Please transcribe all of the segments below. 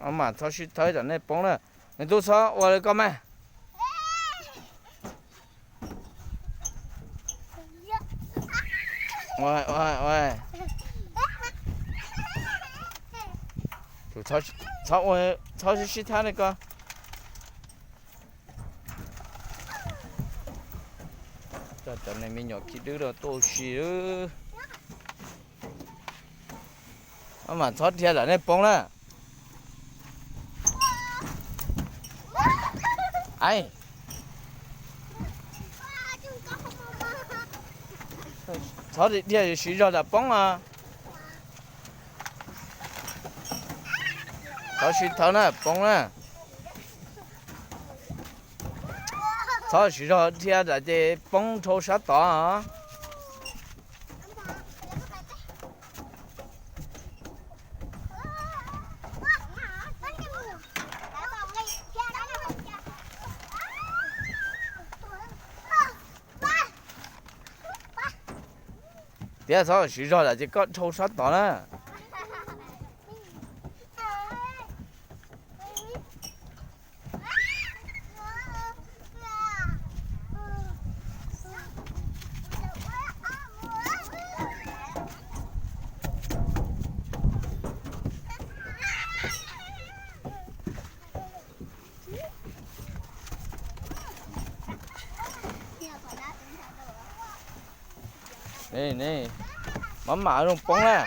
Maj mam txhob sib thawb tsam nej poob na. Nws tub txhob ua li koj mas. Ua, ua, ua. Txhob, txhob sib thab li koj. Cov me nyuam khib dwb rau tuaj ua si. Maj mam txhob dhia tsam nej poob na. Ai, txhob dhia siv zog tsam poob os. Txhob sib thawb na, poob na. Txhob siv zog dhia tsam ces poob dhau sab tod. Tias txhob siv zog tsam ces koj dhau sab tod na. Ne, ne, maj mam zoo poob na.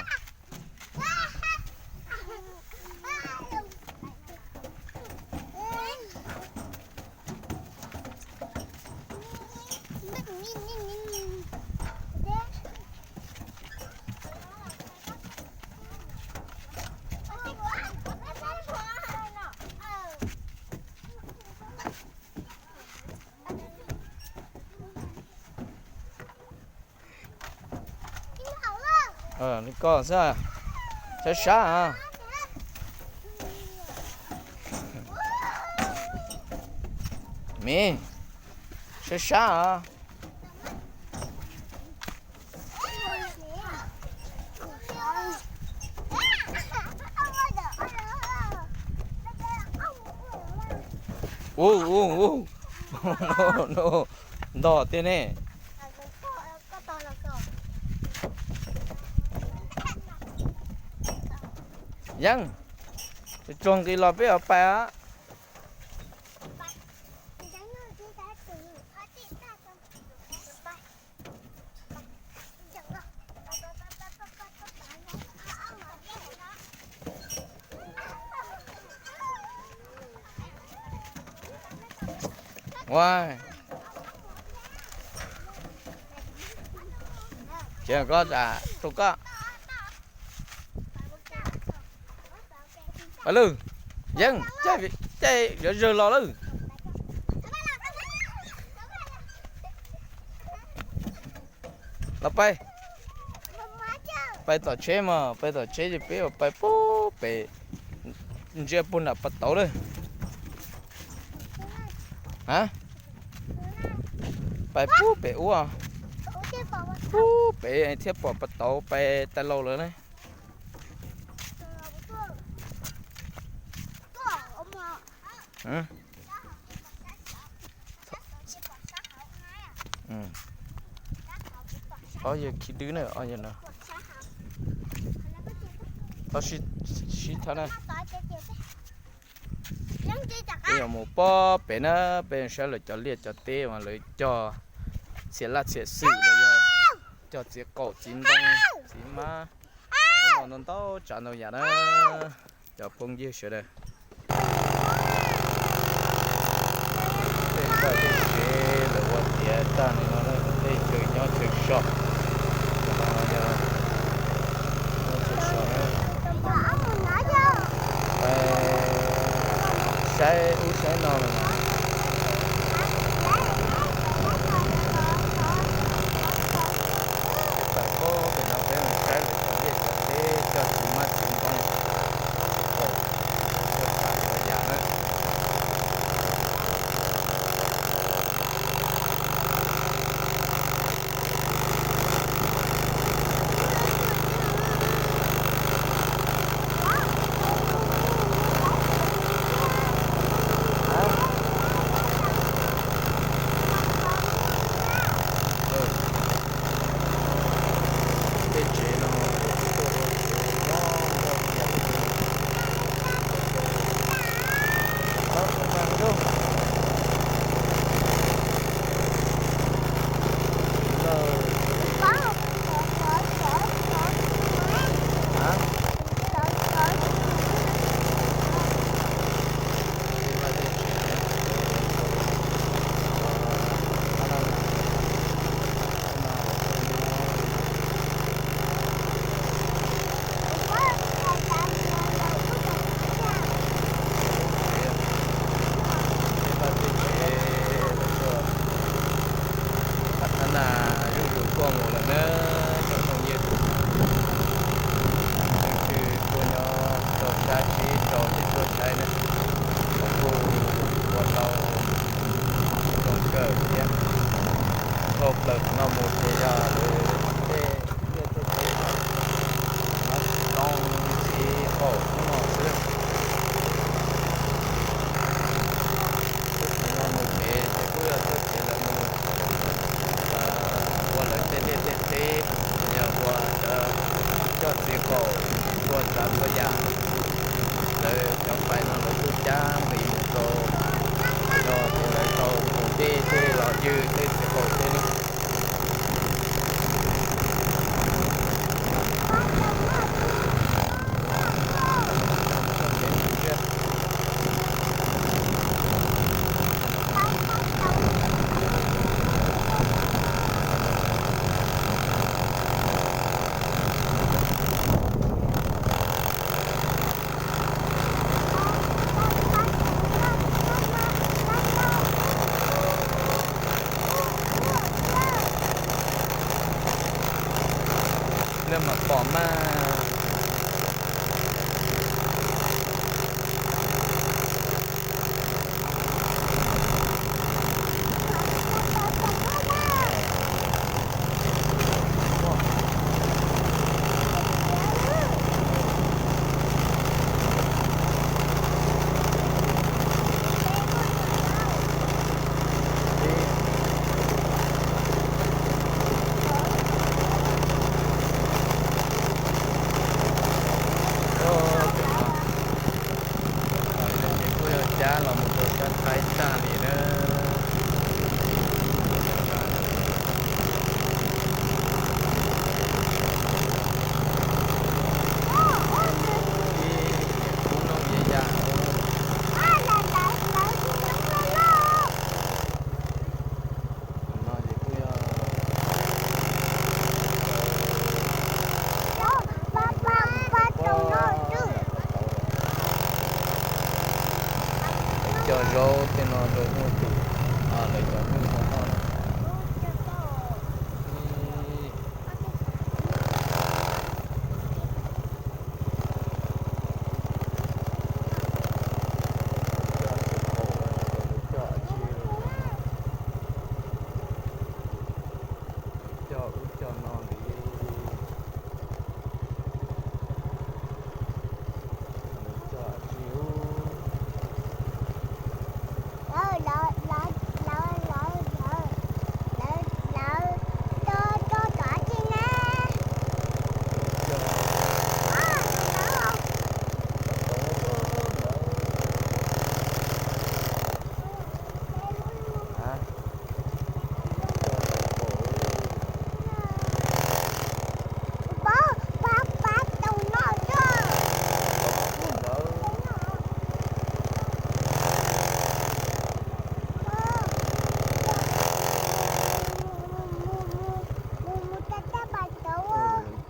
Li koj xwb, sab sab. Miv, sab sab os. Ub, ub, ub, ntog tiag ne. Yeej, tsuag nqis los peb yuav pais os. Ua, ces koj tus koj. Lwm, yeej, caij yuav zawg los lawm. Los pais, pais tom tsheb mas, pais tom tsheb ces peb yuav pais pub pem, ntsia puag nram pas tauv lawm. A, pais pub pem ub, pub pem thiaj pom pas tauv pais tas laus lawm ne. Ob yawg khib dwb na, ob yawg no. Txhob sib thab na. Peb yuav mus pob pem na, peb saib lawv cov liaj cov teb mas lawv cog txhia laj txhia xwm los yog cog txiv qaum txiv ntoo txiv mab, ntau ntau tsav ntau yam na. Cov phooj ywg sawv daws, tej toj tej tsev lawv ua tiav tag li no, tej chaw nyob chaw so, nyob chaw so na. Saib ub saib no los, txawm pob pem no peb mus saib lawv cov liaj cov teb cog txiv mab txiv ntoo, cog tsav tsav yam na. Thiab los kuj ua tau zoo kawg thiab. Dhau plaws qhov no mus ces yog lawv tej liaj tej teb, nyob tsis zoo, txiv qaum hnub no xwb. Lub qhov no mus tsev ces kuj yog tuaj tsev lawv mus ua lawv tej liaj tej teb, yog ua cov coj txiv qaum, ua txav txhua yam. Lawv cov pais no lawv kuj cab nqis mus rau no ces lawv tau mus dej tej los ywg tej txiv qaum tej li. Lawv mam pom mas. Ces kuj yog cab los mus rau cab Thaib tag li na. Ib kub nooj ya yam no ces kuj yog lawv cog zaub tej no rau nyuj tus, lawv cov nyuj no noj. Cog ub cog no li, cog tsis ub.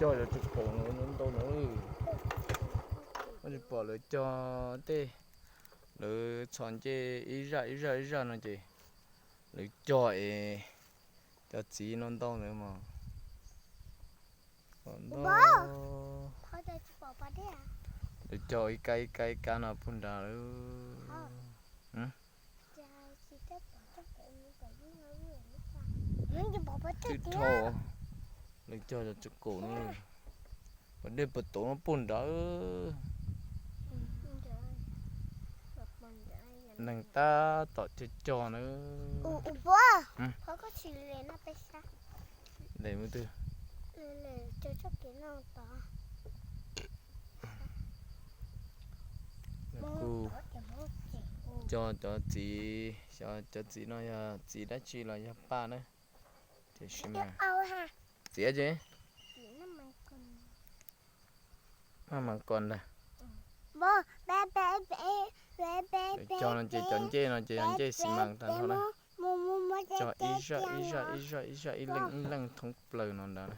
Cog cov tsis pom no ntau no, tsis pom lawv cog tej, lawv txhos ncej ib zaj ib zaj ib zaj no ces lawv cog es cov txiv no ntau ntawd mas ntau. Lawv cog ib kab ib kab ib kab no puag nrad lawm. Twb dhau, lawv cog cov tsis kaum no, pas dej pas tauv no puag nrad. Neeg tab tom cog cog na. Lem mus twg? Kuj cog cov txiv, cov txiv no yog txiv dab tsi los yog paj na? Tiam sis mas txiv tsi, maj mas kos ntag. Cog no ces cov ncej no ces yog ncej xi mas tag nrho na. Cog ib zaj ib zaj ib zaj ib zaj ib leej ib leej thoob plaws no ntag.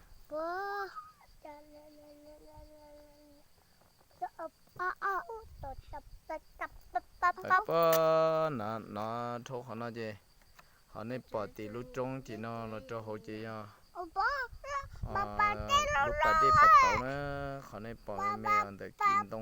Pab no, no dhau qhov no ces ho nej pom tim lub roob tim no los rau hauv ces yog lub pas dej pas tauv na, qhov nej pom me me ntawm kis ntoo.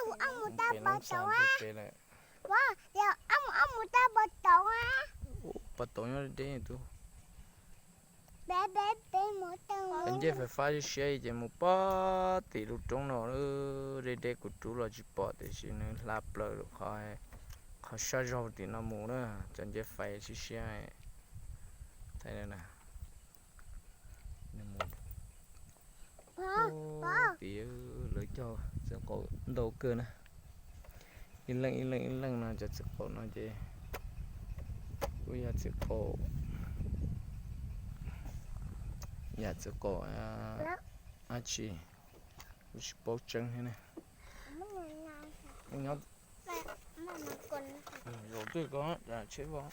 Mus pem lub xas ntug pem lawm. Ua, mus, mus tab pov tauv a. Ua, pov tauv nyob deb deb tus. Cov ncej fais fab siab siab ces mus pog tim lub roob no, deb deb kuv rub los tsis pom tiam sis nws hla plaws rau qhov, qhov sab zog tim no mus na. Cov ncej fais siab siab, thaij na. Nws mus pog, pog, tim lawv cog txiv qaub ntau kawg na. Ib leej ib leej ib leej no cov txiv qaub no ces kuj yog txiv qaub, yam txiv qaub dab tsi, kuv tsis paub tseeb thiab ne. Nyob, zaum twg ko tsheb vog,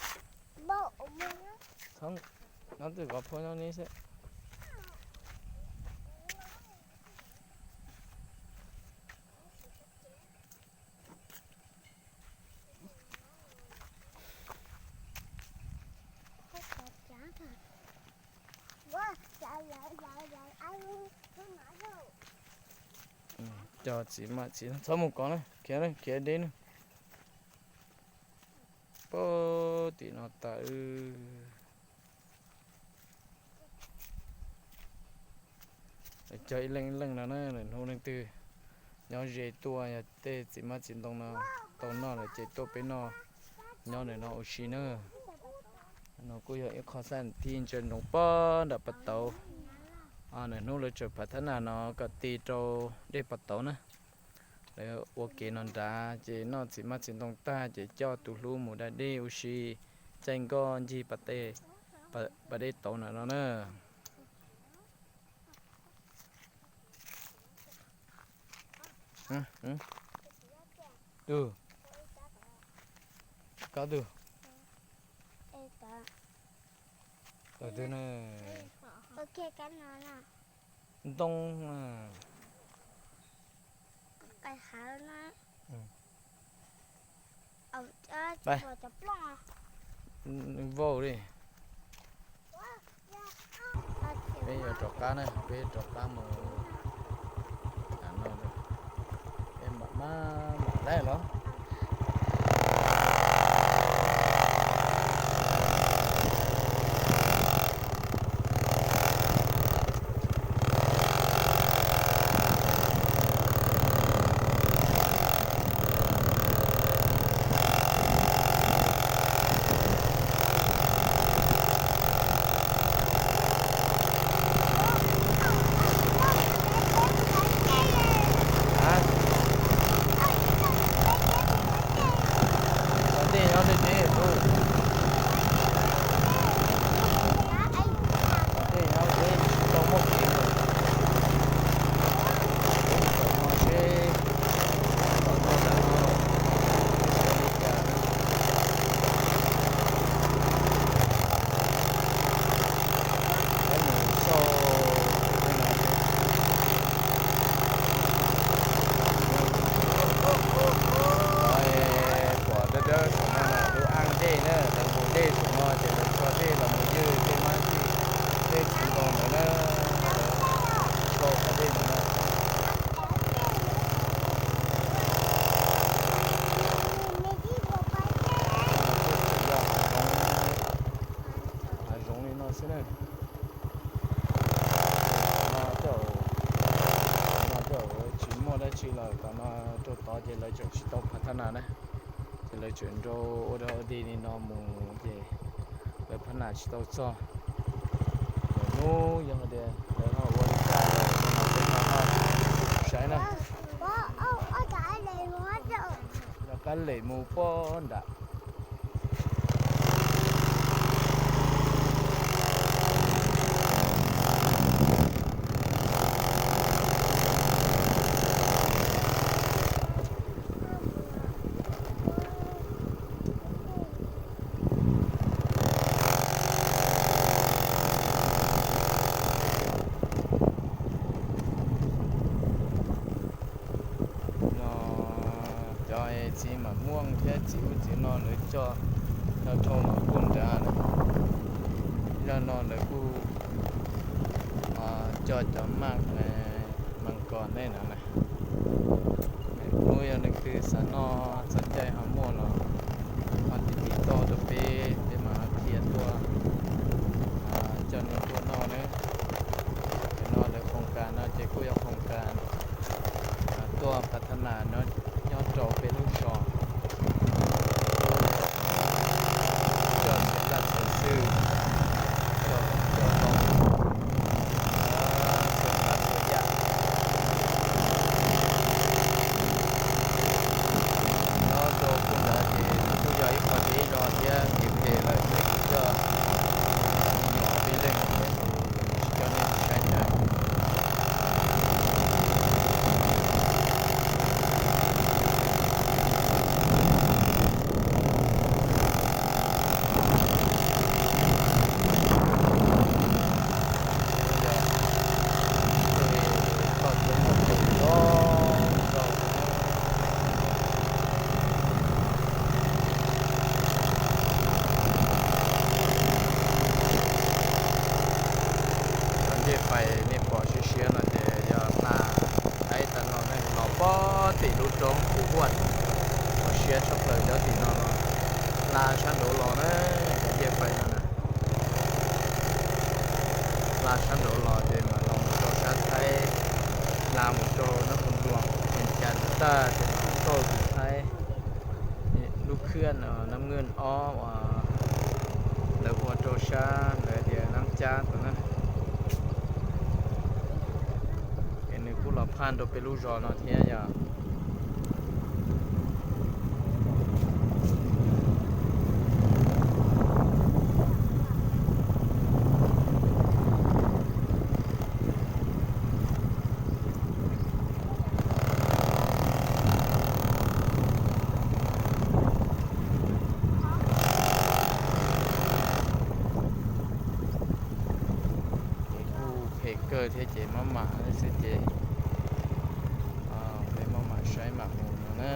nyob twg ko phauj nyob neb xwb. Cov txiv maj txiv, txhob mus kov na, khiav khiav deb na. Pog tim no tas. Cog ib leej ib leej no na, lwm hnub leej twg nyob ze tuaj yog tej txiv maj txiv ntoo no tau noj lawm ces tuaj peb noj, nyob ntawm no ua si na. No kuj yog ib qho xaj thij ntsia ntsoov pog nram pas tauv. Lwm hnub lawv tseem phav thab naj no kom ti rau dej pas tauv na. Lawv ua kev no nrad ces noj txiv maj txiv ntoo tag ces coj tus hlub mus da dej ua si, caij nkoj ncig pas dej tauv na no na. Tus, koj tus, tus twg na? Ntoo. Vauj li. Peb yuav rov qab na, peb rov qab mus no, peb mam maj mam laij los. Tej nyob tej tsev tus, tej nyob tsev tsis tau muaj kev mus, tau muaj kev mus seb tau muaj dab no li cas. Peb mus xauj no, pom dawb dawb saum no na, lub aj dej na, lawv nqus dej saum no ces lawv tso dej los mus ywg tej mab tej txiv ntoo ntawd na, lawv sau qhov dej ntawd na. Yog hav zoov, hav zoov li no xwb na. Tom no coj, tom no coj tsis muaj dab tsi lawm, tom no rau tod ces lawv tseem tsis tau phav thab nas na, ces lawv tseem nrau ua dog ua dig li no mus ces lawv phav nas tsis tau txog. Lawv hnub yog tias lawv ho ua li cas lawm no peb no ho saib na. Rov qab lem mus pob nram. No cov txiv mam muaj thiab txiv ub txiv no lawv coj, coj dhau los kuj nrad na. Zaj no lawv kuj coj cov maj, mas kos nej no na. Hnub yog leej twg xav noj txog caij ho muaj los ho tiv tiv toj rau peb, peb mam qhia tuaj, coj nej tuaj noj na. Cov no lawv khoos kas no ces kuj yog khoos kas tuaj phav thab nas nyob rau peb lub zos. Coj txhua yam txhua xwm, coj tau txhua tsav txhua yam. Nyob rau pem ntawd ces kuj yog ib qho deb zog thiab kev phem lawm ces kuj coj me nyuam ob peb leeg thiab ces tsis coj nej mus saib ntag. Cov ncej fais nej pom siab siab no ces yog hla, hais tas no ne, los pem tim lub roob Phu Huaj, siab tshaj plaws cov tim no los, hla sab nraud los na, cov ncej fais no na. Hla sab nraud los ces mam los mus rau sab Thaib, hla mus rau Nab Phoo Npluas, ces cas tag ces mus kauj tim Thaib, lub khwb Nab Nkwj ob uas lawv ua rau sab lawv tias Nab Cab tus na. Es nws kuj los phaj rau peb lub zos no thiab yog. Ces kuj phem kawg thiab ces maj mam xwb ces peb maj mam saib mam mus no na.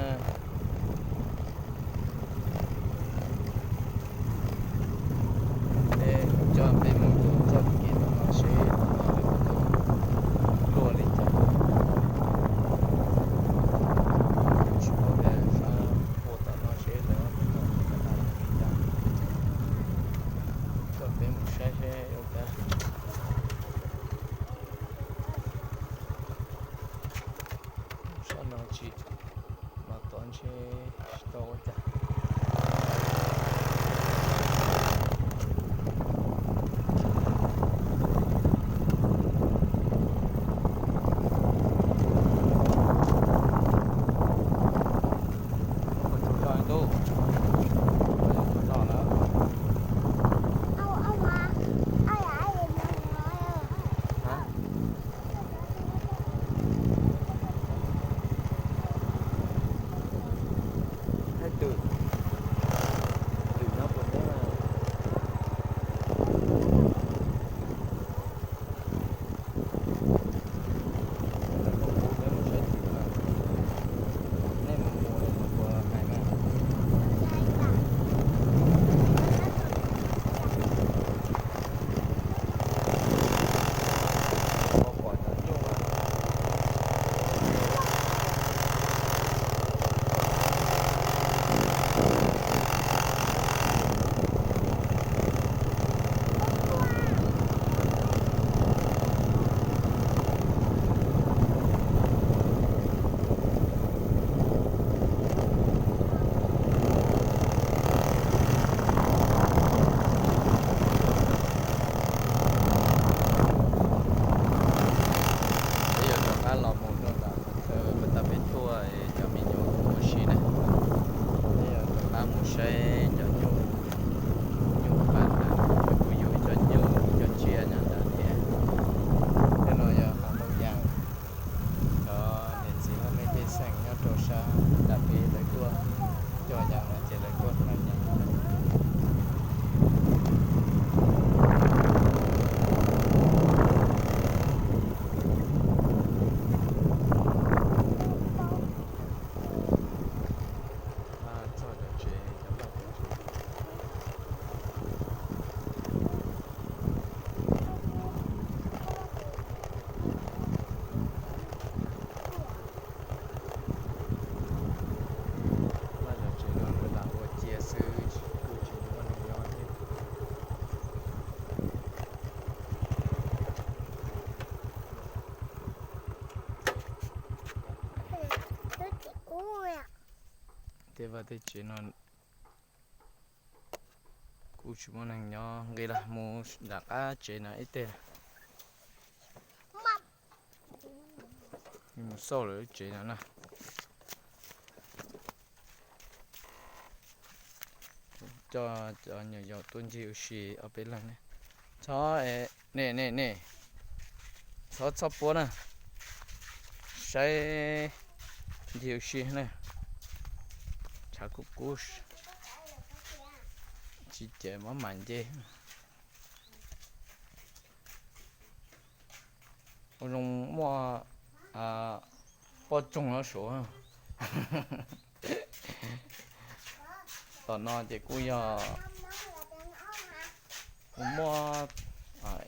Vaj tej tsev no kuj tsis muaj neeg nyob, nqis los mus nram qab tsev no ib teg. Mus xauj lawv lub tsev no na. Coj cov nyuam yaus tuaj ncig ua si ob peb leeg ne. Txhob, ne ne ne, txhob txhob puab na, saib ncig ua si na. Tshav kub kub, tsis ces maj mam nce. Ua zoo muaj poj ntxoog no suav. Tom no ces kuj yog kuj muaj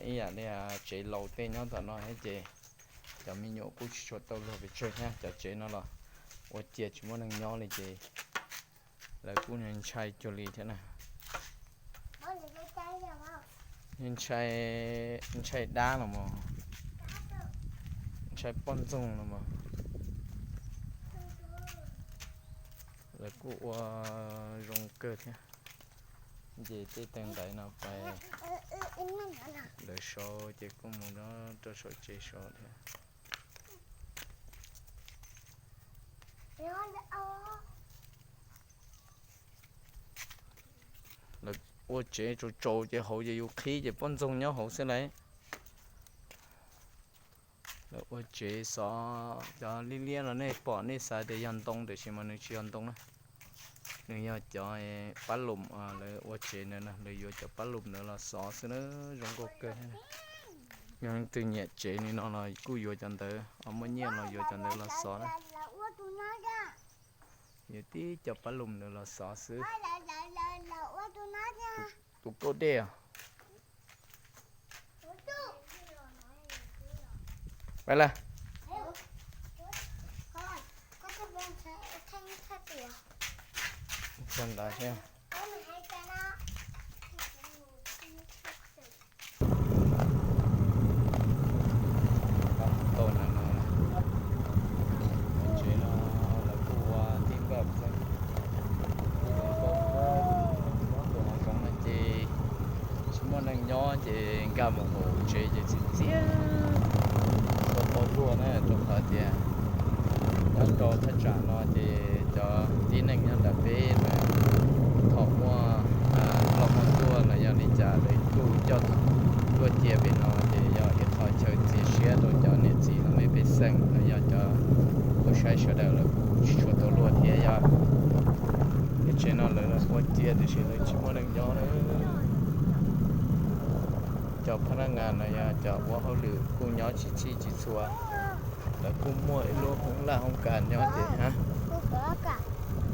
ib yam li tsev laus tej nyob tom no thiab ces cov me nyuam kuj tsis tshua tau luag pes tsawg thiab. Cov tsev no los ua cia tsis muaj neeg nyob li ces lawv kuj ntshai cuag li thiab na. Ntshai, ntshai dab los mas, ntshai poj ntxoog los mas. Lawv kuj ua zoo kawg thiab. Ces tej tag ntaiv no pais lawv saud ces kuj mus rau saum tsev saud thiab. Lawv ua tsev tsaus tsaus ces hauv ces yus qhib ces poj ntxoog nyob hauv xwb lauj. Lawv ua tsev xov cov liab liab no nej pom nej xav tias yog ntoo tiam sis mas nws tsis yog ntoo na. Nws yog cov pab lum, lawv ua tsev ntawd lawv yuav cov pab lum ntawd los xov xwb na, zoo nkauj kawg. Yog leej twg nyiam tsev li no los kuj yuav cov ntawd, muaj nyiaj los yuav cov ntawd los xov na. Yuav tib cov pab lum ntawd los xov xwb. Tus kauj dej os. Pab lawm. Txog ntawd thiab. Tau ntawm no, tsev no lawv kuj ua tib npaj xwb, kuj zoo nkauj kawg. Nyob tus hav zoov no ces tsis muaj neeg nyob ces nkag mus hauv tsev ces txias txias, tsis tau luag na, rau qhov tias nyob rau thaj tsam no ces cov tib neeg nyob nram peb mas thaum muaj loj muaj tuaj los yog li cas lawv kuj coj tuaj cia pem no ces yog ib qho chaw txias siab rau cov niam txiv los me pej xeem los yog cov tub saib sawv daws lawv kuj tsis tshua tau luag thiab yog. Tej tsev no lawv ua cia tiam sis lawv tsis muaj neeg nyob na. Cov phab nab ngas los yog cov ua hauj lwm kuj nyob tsis txhij tsis txhua. Lawv kuj muaj ib lub hoob laj hoob kas nyob ces ha,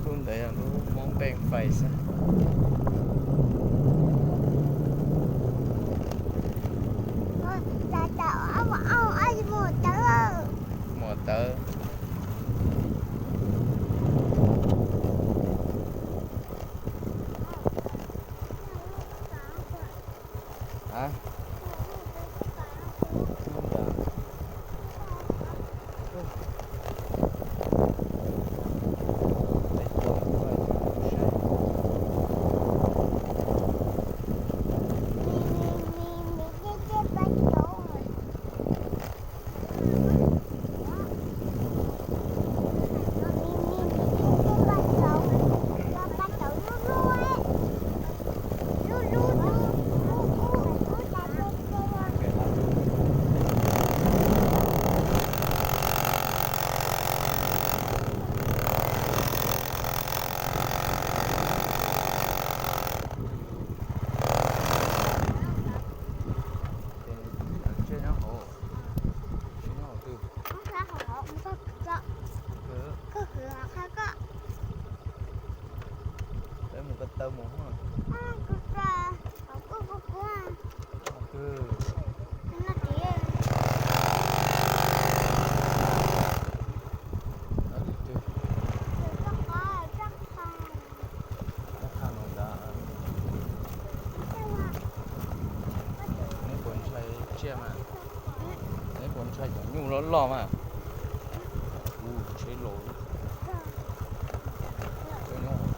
lub ntawd yog lub Hmoob Npeej Fais xwb. Muam tawv. Peb mus ko taw mus. Neb puas ntshai tsiaj mas? Neb puas ntshai cov nyuj loj loj mas? Kuv tsheb los, cov nyob hauv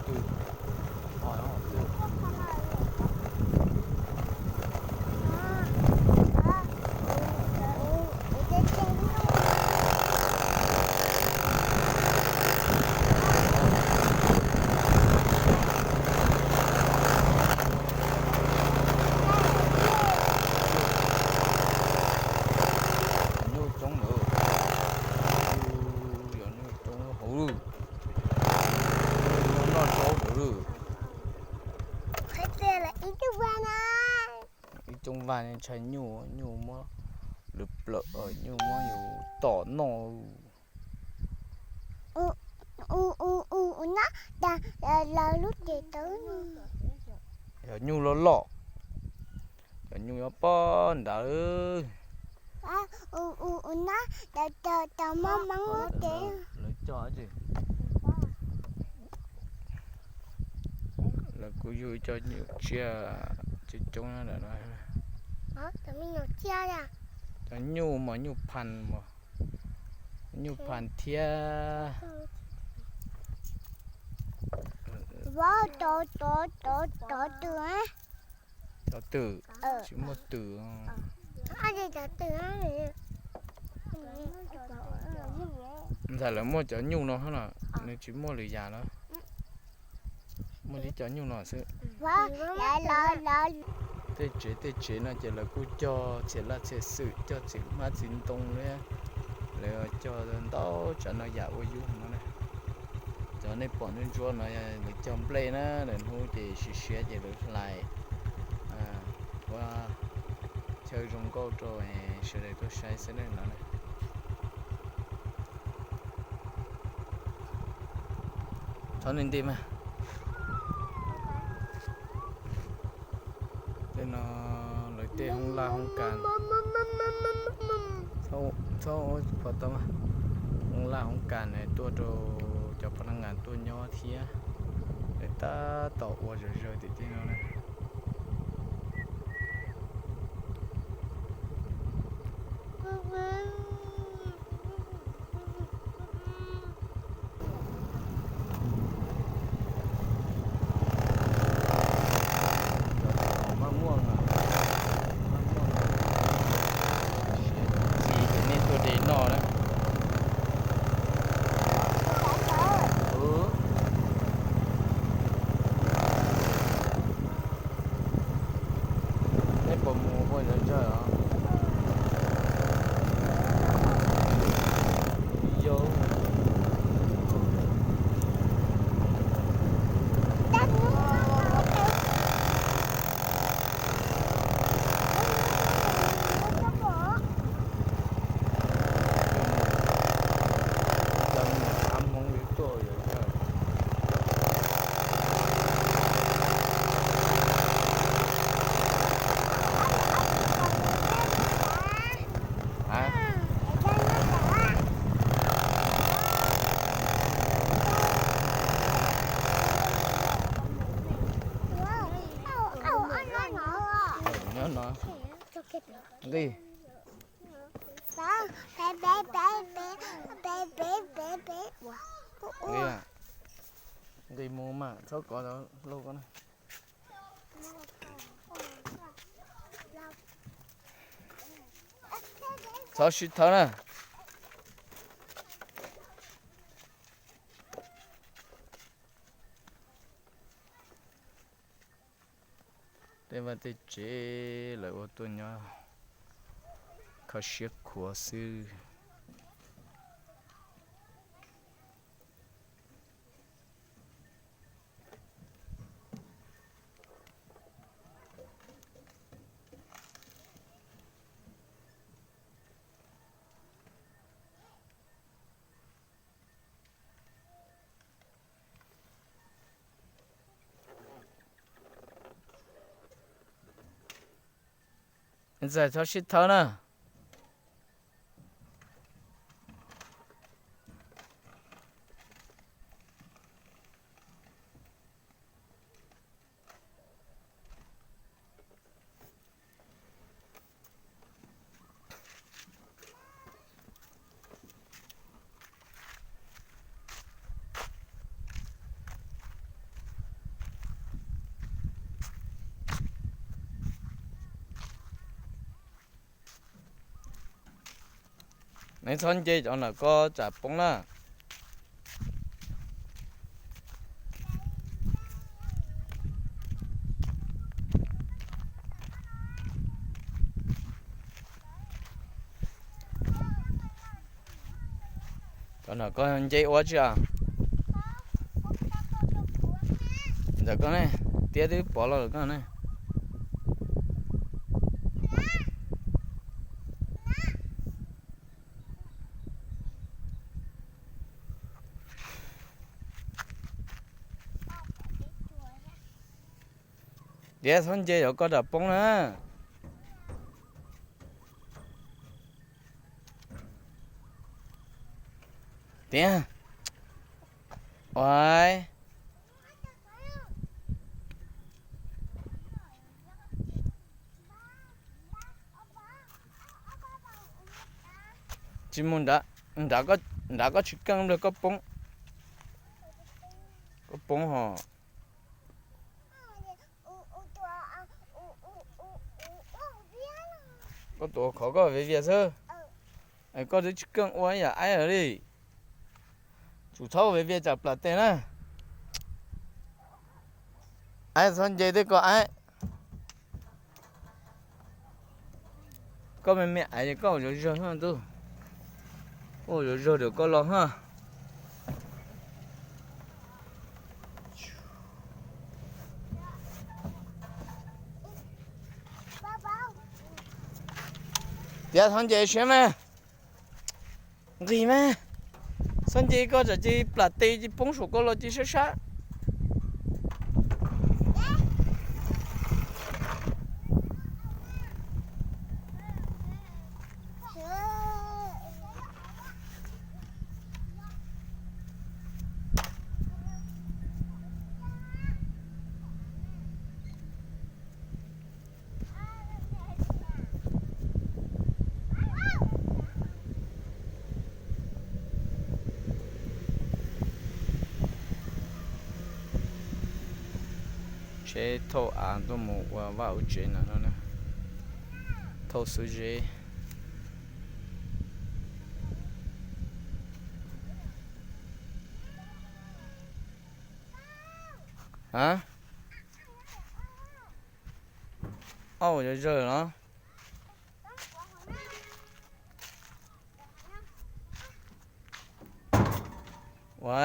coob vag ntshai nyuj, nyuj muab lwv plawm, nyuj muab yus tom noj. Yog nyuj loj loj, cov nyuj yuav pob ntawd. Lawv coj, lawv kuj yug ib co nyuj tsiaj coob coob na. Cov nyuj mas nyuj phan, nyuj phan thiab. Cov twm, tsis muaj twm. Ntxhais lawv muaj cov nyuj no na, nws tsis muaj lwm yam lawm. Muaj li cov nyuj no xwb. Tej tsev tej tsev no ces lawv kuj cog txhia laj txhia xwm, cog txiv hmab txiv ntoo li. Lawv cog ntau tsav no yam ua yus no na. Cov nej pom ntsuab ntsuab no lawv cog nplej na, lawv hnub ces siav siav ces lawv hlais ua chaw zoo nkauj rau sawv daws tuaj saib xwb na no. Txhob nti nti mas. Tej no lawv tej hoob laj hoob kas, txhob ua tsis pom tau mas. Hoob laj hoob kas tuaj rau cov poj nab ngas tuaj nyob thiab. Lawv tab tom ua zom zaws tim tej no na. Txiv, nej tuaj de noj na. Nej puas mus ua ntawd tsawg os? Yau. Cov niam txiv Hmoob tuaj yog nqis, nqis mus mas txhob kov lauj ko na. Txhob sib thawb na. Tej vaj tej tsev lawv ua tuaj nyob kho siab khuav xwb. Ntxawm txhob sib thawb na. Neb txhob nce cov ntawm ko tsam poob na. Cov ntawm ko nce ua tsi os? Ntawm ko ne, tiab twb pov los lawm ko ne. Tiav txhob nce yuav koj ram poob na. Tiav, ua, tsis mus nrad, nrad koj tsis keej nplawg koj poob, koj poob ho. Koj tuav khov koj viav vias xwb, koj twb tsis keej ua ib yam aib lawm li. Tsum txhob viav vias tsam plam tes na. Aib txhob nce tej koj aib. Koj me me aiv ces koj ua zog zog na ntuj, koj ua zog zog dawm koj los ha. Tiav txhob nce siab mas. Nqis mas, txhob nce koj tsam ces plam tes ces poob saum koj los ces sab sab. Tsheb thauj av tuaj mus ua vaj ua tsev no no, thauj xwb zeb. A, ob ua zawg zawg los. Ua,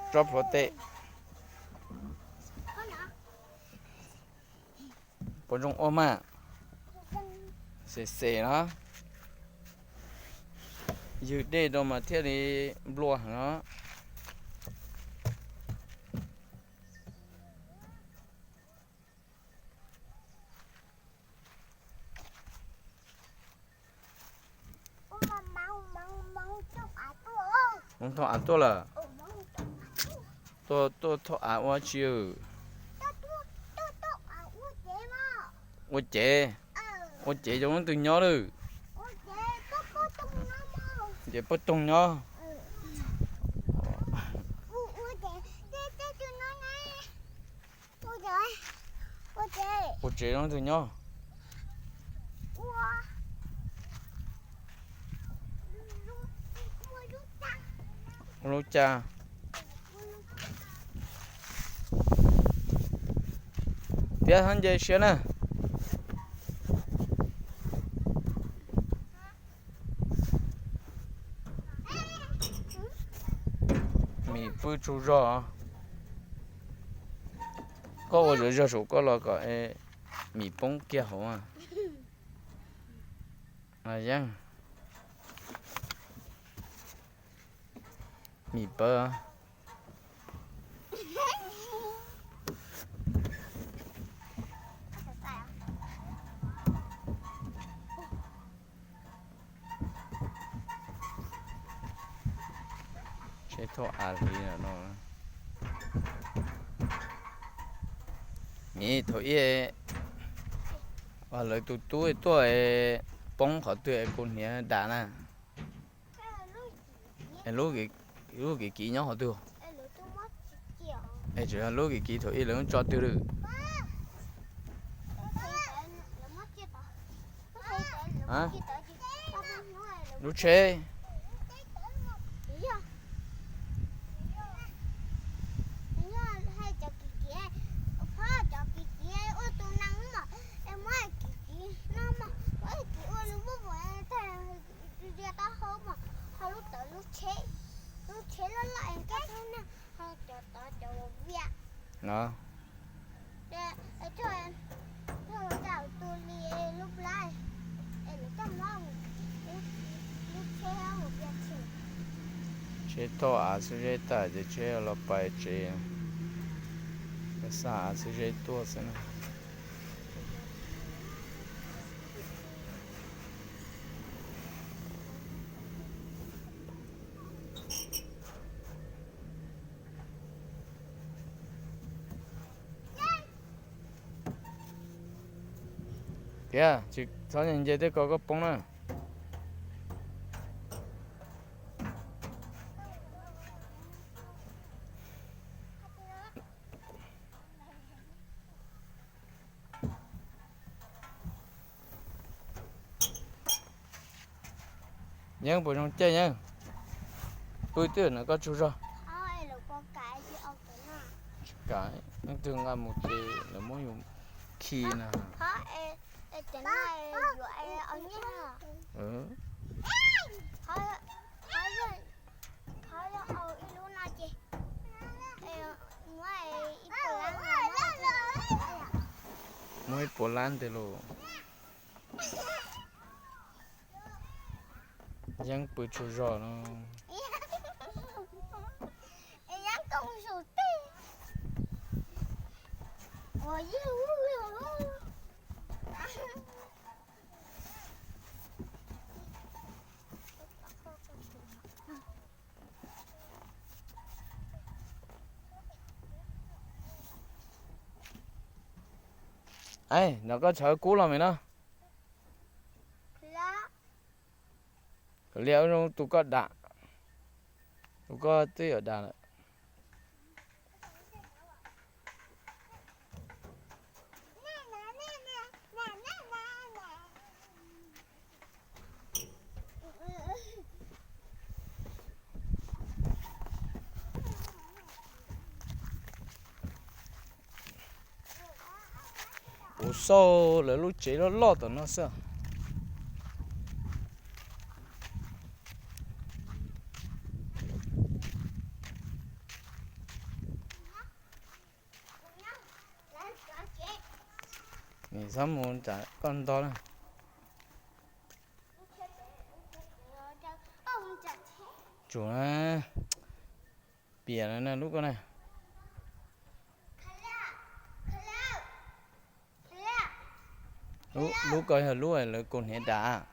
tsob plhuav tes. Puas zoo ua mas? Xem xem no, ywg dej rau mas thiaj li nplua heev os. Hmoob thauj av tuaj lawm. Tuaj, tuaj thauj av ua tsi? Ua cev. Ua cev cov leej twg nyob lawm? Ces poj toog nyob. Ua tsev leej twg nyob? Lub cas? Tiav txhob nce siab na. Mim pw tsaug zog. Koj ua zog zog saum koj los kom mim poob kiag hauv. Yeej, mim pawv. Tsheb thauj av hliv no. Niam, thaum ub lawv tus tub tuaj poob qhov twg es kuv hniav dam na. Lub kev kiv nyob qhov twg? Es tseem yog lub kev kiv thaum ub lawv tso twg lawm? Lub tsheb. No. Tsheb thauj av xuab zeb tas ces tsheb los pais tsev, xa av xuab zeb tuaj xwb na. Tiag, tsis txhob nce tej ko koj poob na. Yeeb puas zoo caij Yeeb? Pw twj ywm na koj tsaug zog. Tsis kam, leej twg nqa mus ces lawv muab yus khi na. Muab ib puas lab ntawd los. Yeeb pw tsaug zog no. Ai, no koj tshav kub los me no. Liaj ub zoo tus koj dam, tus koj twb yuav dam lawm. Kuv xauj lawv lub tsev loj loj tom no xwb. Nim txhob mus nram koj nto na. Tsum na, piam na lub ko na. Lub ko yog lub lawv kaus hniav dam.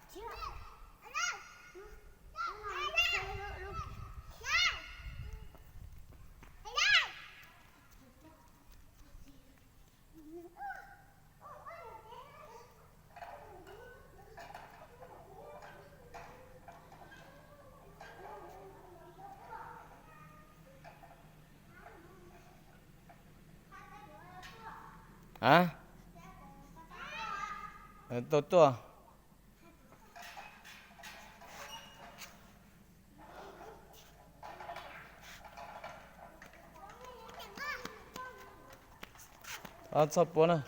A, tau tuaj. Txhob puab na.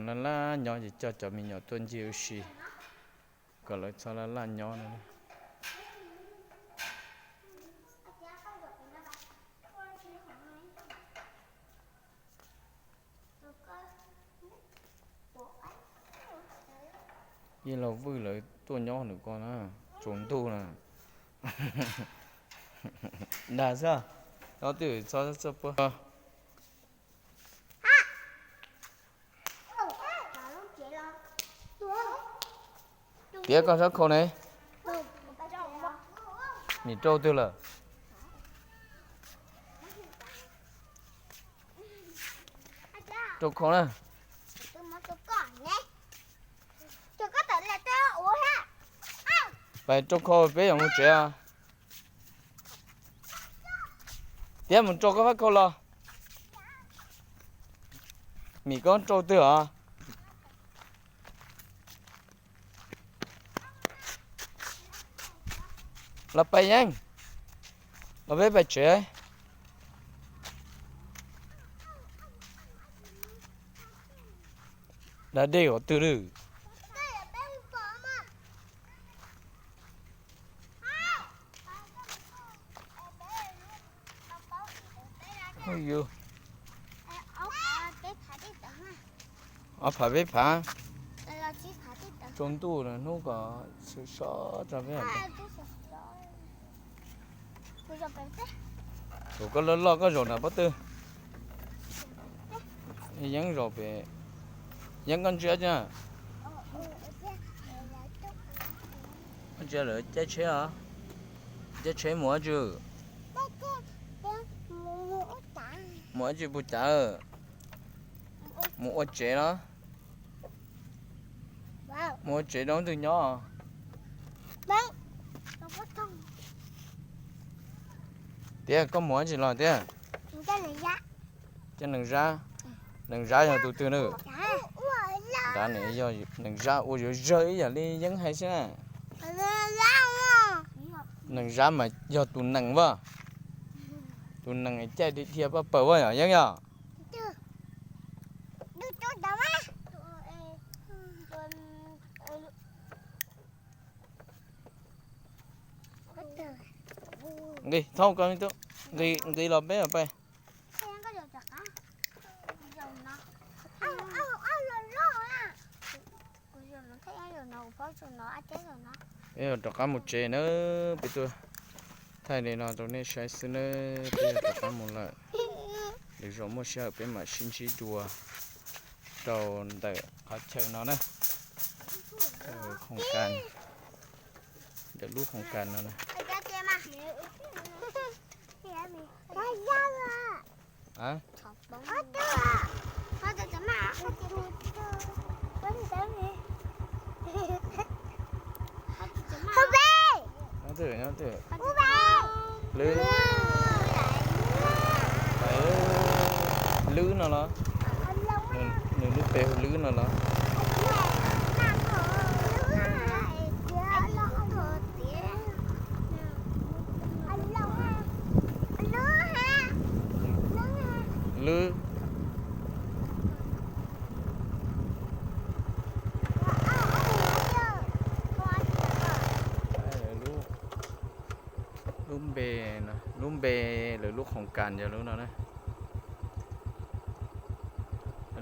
Laj laj nyob ces coj cov me nyuam tuaj ncig ua si, kom lawv txhob laj laj nyob no. Yeej los vwj lawv tuaj nyob nws ko na, tsaus ntuj na. Dag xwb, ob twb txhob txhob puab. Tiab koj sab khau ne, nim rau twg lawm? Rau khau na. Pais rau khau peb yuav mus tsev os. Tiab mus rau koj fab khau los. Mim koj rau twg os? Los pais yeeb, los peb pais tsev. Da dej qhov twg lawm? Yus ob phav peb phav, tsaus ntuj lawm hnub kom sov sov tso peb. Tus koj loj loj koj zaum nram pob tw. Yeeb zaum pem, Yeeb koj ntsia, koj ntsia lawv caij tsheb os. Caij tsheb mus ua tsi? Mus ua tsi puas cav? Mus ua tsev los? Mus ua tsev rau leej twg nyob? Tiag, koj mus ua tsi los tiag? Coj nees zab. Nees zab yog tus twg na? Nrad nws yog nees zab ua yuav zawg ib yam li Yeeb hais xwb na. Nees zab mas yog tus nees as. Tus nees caij dhia dhia paj paws as yom Yeeb yom. Nqis thoob ko, nqis los peb pais. Peb yuav rov qab mus tsev na, peb tuaj thaij li no rau nej saib xwb na, peb yuav rov qab mus lawm. Lwm zaus muaj sij hawm peb mam sib ntsib dua rau ntawm qhov chaw no na. Khoom kas, ntawm lub khoom kas no na. Lwb, Lwb no los? Nws lub npe hu Lwb no los? Lwb. Lub npe, lub npe, lawv lub khoom kas yog lub no na.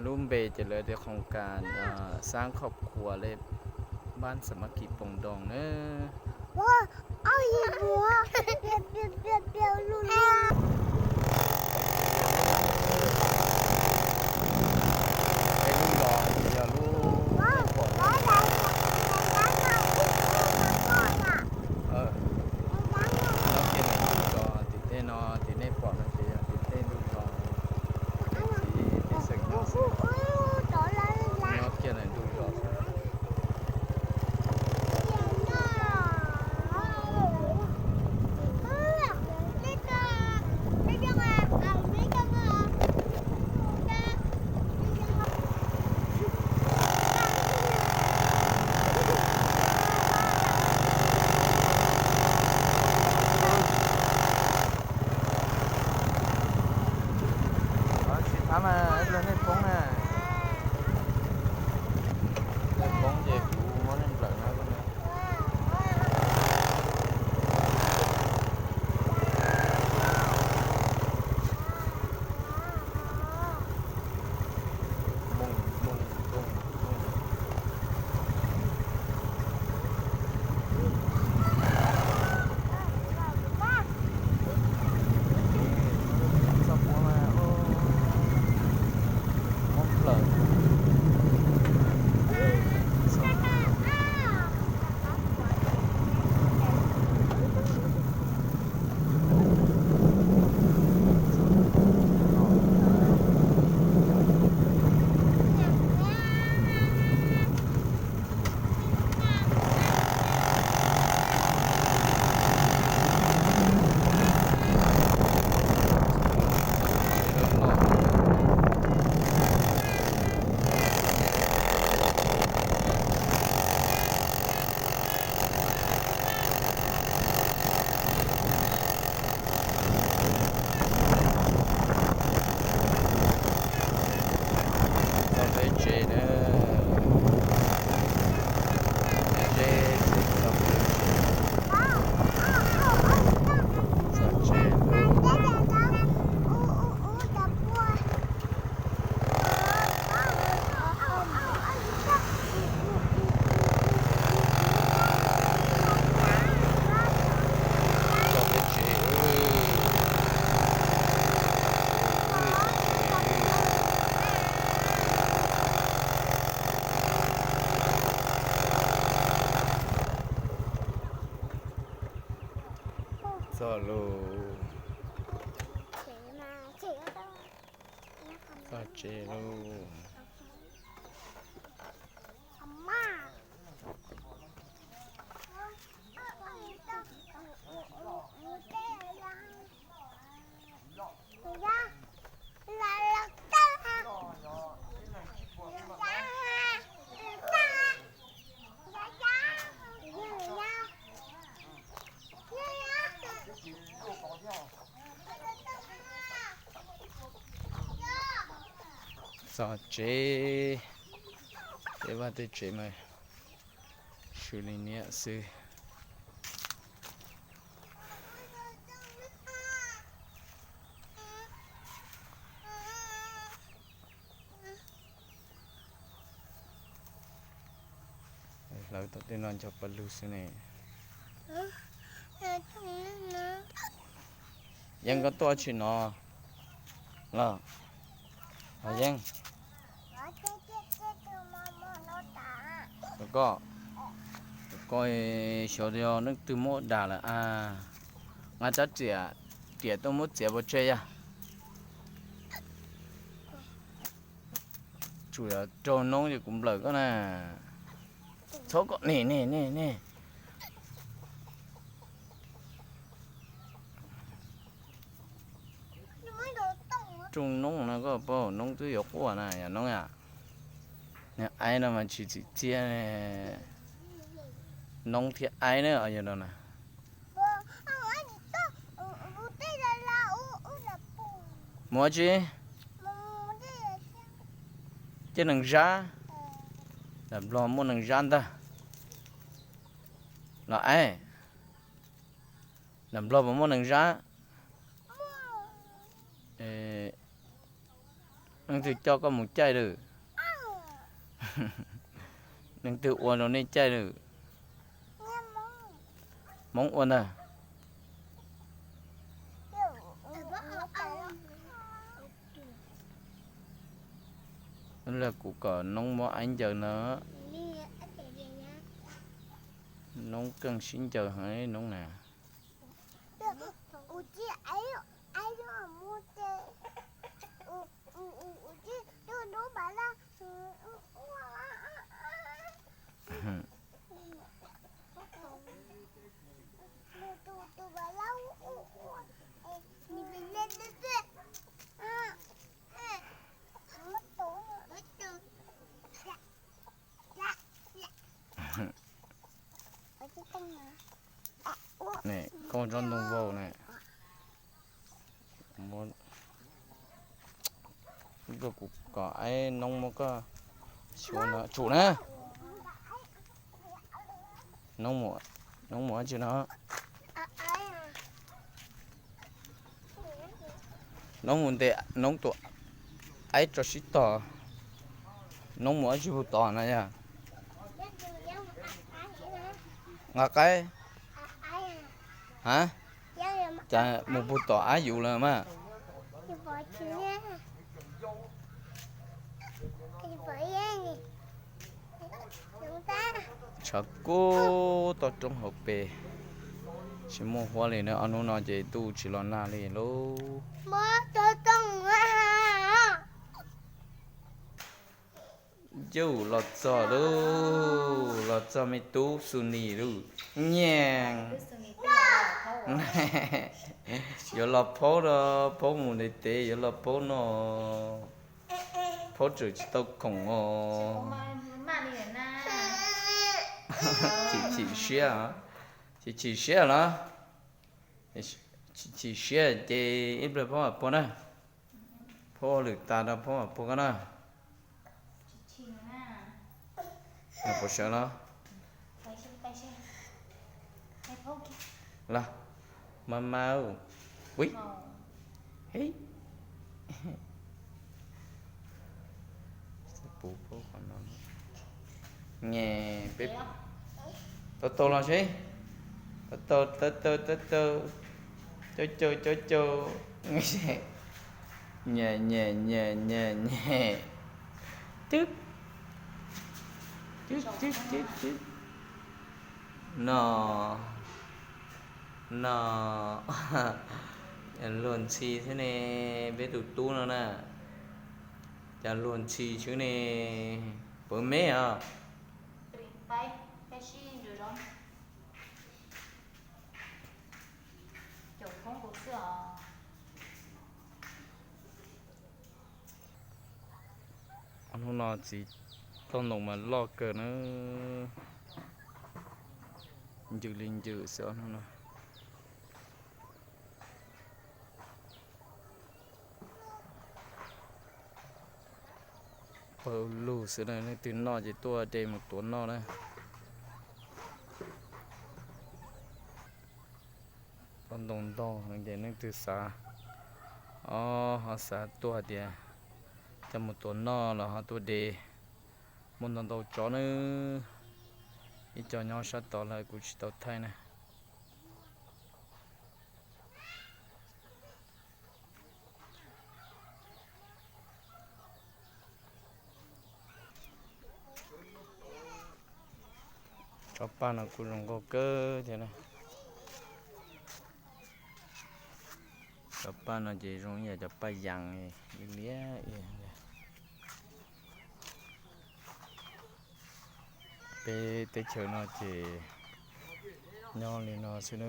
Lub npe ces lawv tias khoom kas xab khoj khuas le bab xam mab kis poos doos na. Peb lub zos ces yog lub, nyob kiag ntug zos tim tej no, tim nej pom no ces yog tim tej ntug zos, tim txiv pej xeem nyob xwb, nyob kiag ntawm ntug zos xwb. txog lauj. Txog tsev lauj. Txog tsev, tej vaj tej tsev mas xws li niam xwb. Hlawv tom tej no ncho pawg lug xwb ne. Yeej, koj tuaj tsis no los? Yeej, koj, koj xyov yog leej twg muab dag lawm a. Nqa tsab riam, riam tuaj muab txiav pov tseg yog. Tsum yog raug noob ces kuv nplawm koj na. Txhob kom ne ne ne ne. Raug noob no koj paub noob twb yuav quaj na yog noob yom. Niag aib no mas tsis txim txiaj, noob thiab aib na yog no na. Mus ua tsi? Coj nees zab. Nram Nplog muaj nees zab ntag. Los aib, nram Nplog puas muaj nees zab? Leej twg coj koj mus caij lawm? Leej twg ua rau nej caij lawm? Hmoob ua ntag. Kuv kom noob muab aib ncaws no. Noob keej sib ncaws heev noob na. Ne, koj tsob ntoo vau na. Kuv kom aib noob muab koj xyuas no tsum na. Noob mus dab tsi no? Noob mus ntes noob tus aib tso sib tog. Noob mus dab tsi puag tod no yog? Nqa qaib. Ha? Cas mus puag tom ab yus lawm mas. Tshav kub toj roob hauv pes, tsis muaj huab li na, ob hnub no ces ntuj tsis los nag li lauj. Yus los txog lauj, los txog me tub Xu Nis lauj. Nyees. Yuav los phaub no, phaub mus ntev ntev yuav los phaub no. Phaub tseem tsis tau khoom os. Chim chim siab, chim chim siab los? Chim chim siab ces ib pliag phaub mam puag na. Phaub lwm tas rau phaub mam puag koj na. Puas sawv los? Los, ma ma, ui, he, puv phaub qhov no. Nge, peb tau tau los seb. Tau tau tau tau tau tau. Cau cau cau cau. Nyem nyem nyem nyem nyem. Twb, twb twb twb twb. No, No, luag ntxhi xwb ne, peb tus tub no na, cas luag ntxhi xwb ne, puas me os? Hnub no txiv toj ntoo mas loj kawg na, ncws li ncws xwb hnub no. Pawg lug xwb na, leej twg noj ces tuaj de mus tuav noj na. Toj ntoo ntog ces leej twg xav, o, ho xav tuaj hais tias coj mus tuav noj los ho tuaj de. Muaj ntau ntau tsob na, ib co nyob sab tod lawm kuv tsis tau thaij na. Cov paj no kuj zoo nkauj kawg thiab na. Cov paj no ces zoo ib yam cov paj yas li liab. Peb teb chaws no ces nyob li no xwb na.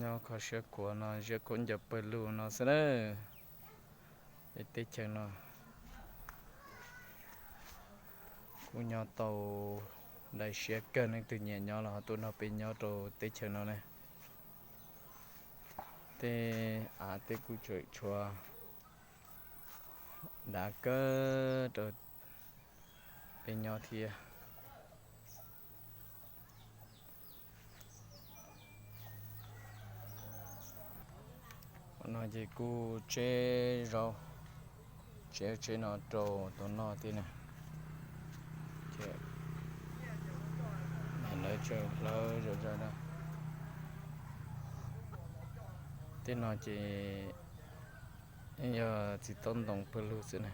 Nyob kho siab khuav no ziab khaub ncaws pawg lug no xwb na. Peb teb chaws no kuj nyob tau daim siab kawg, leej twg nyiam nyob los ho tuaj nrog peb nyob rau teb chaws no na. Tej av tej kuj tseem tshuav dav kawg rau peb nyob thiab. No ces kuj tseb zaub, tseb tseb no rau tus noj thiab na. Lawv tseem hlawv zom zaws na. Tej no ces yog txiv taub ntoo pawg lug xwb na.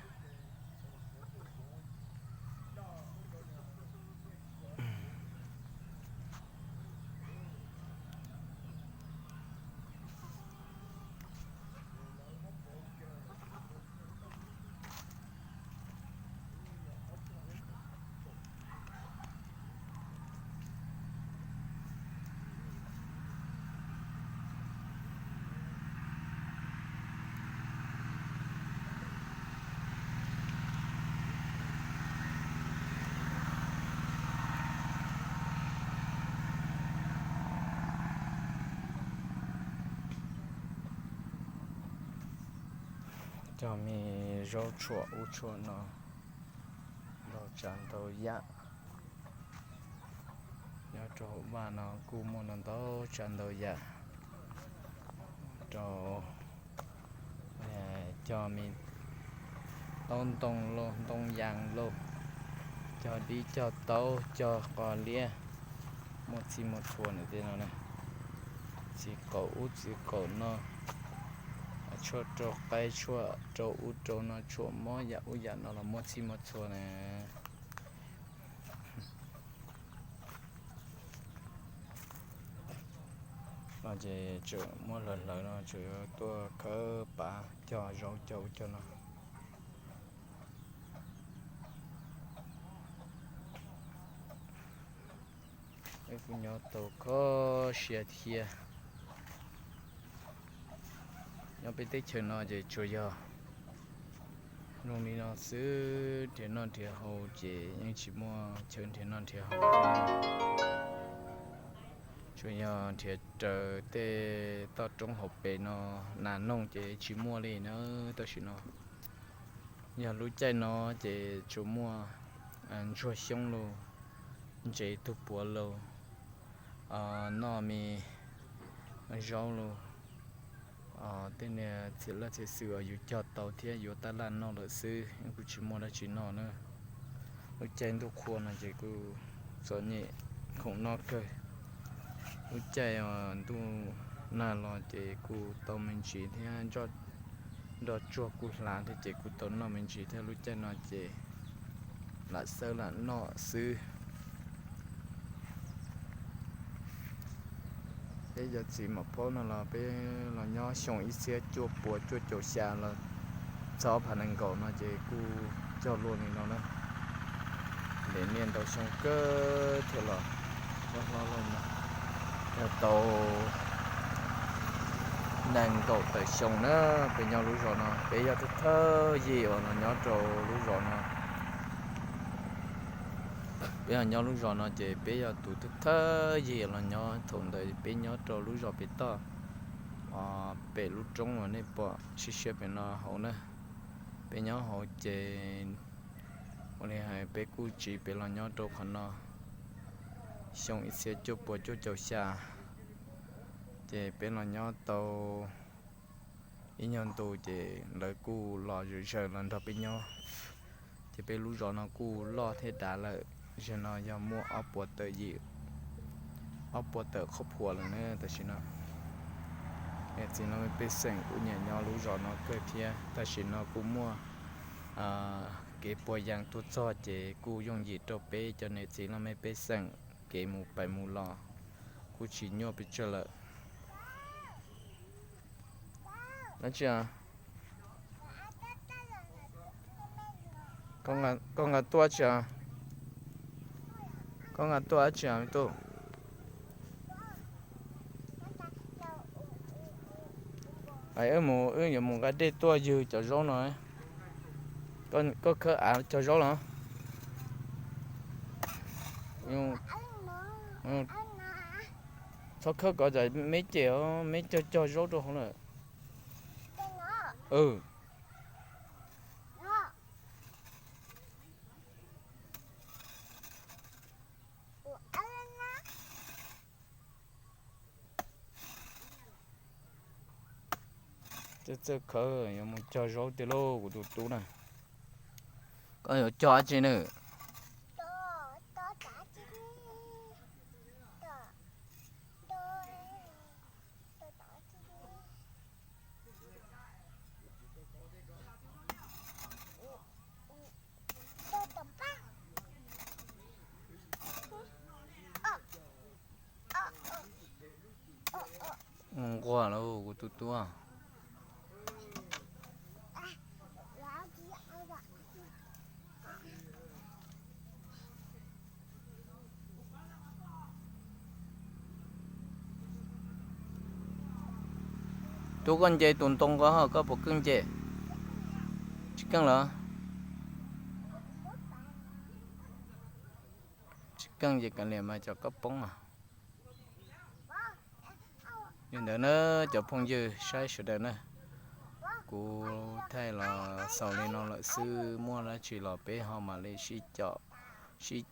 Cog me zaub tshuam ub tshuam no, ntau tsav ntau yam. Nyob rau hauv vaj no kuj muaj ntau ntau tsav ntau yam rau, cog me taub ntoo lauj, ntoo yas lauj, cog dib cog taub cog qos liab, muaj txhij muaj txhua nws tej no na. Txiv qaum ub txiv qaum no, tshuaj rau qaib tshuaj rau ub rau no, tshuaj mob yam ub yam no los muaj txhij muaj txhua na. No ces tseem muab hlawv hlawv no tseem yuav tuaj khawb pav cog zaub cog ub cog no. Wb kuj nyob tau kho siab thiab. Nyob peb teb chaws no ces tsuas yog zoo li no xwb, nrhiav noj nrhiav haus ces yeej tsis muaj chaw nrhiav noj nrhiav haus. Tsuas yog nrhiav raws tej toj roob hauv pes no, nas noog ces tsis muaj li na. Tam sim no yog lub caij no ces tsuas muaj ntsuag xyoob lauj, ntses tug puav lauj, noj me zaub lauj, Tej niag txiv laj txiv xwm uas yus cog tau thiab yuav tab laj noj lawm xwb, kuj tsis muaj dab tsi noj na. Lub caij ntuj qhua no ces kuj txom nyem khoom noj kawg. Lub caij ntuj nag los ces kuj tau me ntsis thiab, nroj tsuag kuj hlav thiab ces kuj tau noj me ntsis thiab. Lub caij no ces lam xawb lam noj xwb. Peb cov txiv mom phaub no los peb los nyob xyoo ib txhiab cuaj puas cuaj caum xya los txog phav nees nkaum no ces kuj cog luaj li no na. Ntev niaj ntau xyoo kawg thiaj los hlob hlob li no. Yog tau nees nkaum tawm xyoo na, peb nyob lub zos no peb yog thawj thawj yig uas los nyob rau lub zos no. Peb los nyob lub zos no ces peb yog tus thawj thawj yig los nyob. Thaum ntawd peb nyob rau lub zos pem toj, pem lub roob uas nej pom siab siab pem no hauv na. Peb nyob hauv ces ua li hais peb kuj tsiv pem los nyob rau qhov no xyoo ib txhiab cuaj puas cuaj caum xya. Ces peb los nyob tau ib nyuag ntu ces lawv kuj los zawm zaws los nrog peb nyob. Ces peb lub zos no kuj loj thiab dav lawm. Zaum no yog muaj ob puas tawm yim, ob puas tawm qhov phuam lawm na tam sim no. Niam txiv laj mej pej xeem kuj nyiam nyob lub zos no kawg thiab. Tam sim no kuj muaj kev puas yees tuaj txog ces kuj yooj yim rau peb cov niam txiv laj mej pej xeem kev mus pais mus los kuj tsis nyuaj pes tsawg lawm. Dab tsi? Koj nqa tuaj dab tsi? Koj nqa tuaj dab tsi me tub? Wb mus, wb yuav mus nqa dej tuaj ywg cov zaub no. Koj khawb av cog zaub los? Txhob khawb kov, meb cem os, meb cog cog zaub rau hauv lawm. Txawj txawj khawb, yuav mus cog zaub tiag lauj kuv tus tub na. Koj yuav cog dab tsi na? Mus nquag lauj kuv tus tub. Tub, koj nce tus ntoo ko ho koj puas keej nce? Tsis keej los? Tsis keej ces kav liam mas, cov koj poob mas. Li ntawd na, cov phooj ywg saib sawv daws na, kuv thaij los xaus li no lawm xwb, muaj dab tsi los peb ho mam li sib caum sib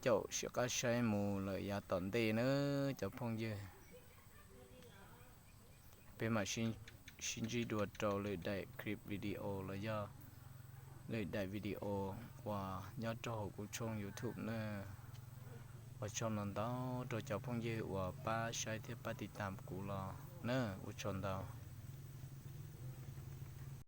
qab saib mus lawm yav tom ntej na, cov phooj ywg. Peb mam sib ntsib dua rau lwm daim clip video los yog lwm daim video uas nyob rau hauv kuv tshooj YouTube na. Ua tsaug ntau ntau rau cov phooj ywg uas pab saib thiab pab tiv tam kuv los na, ua tsaug ntau.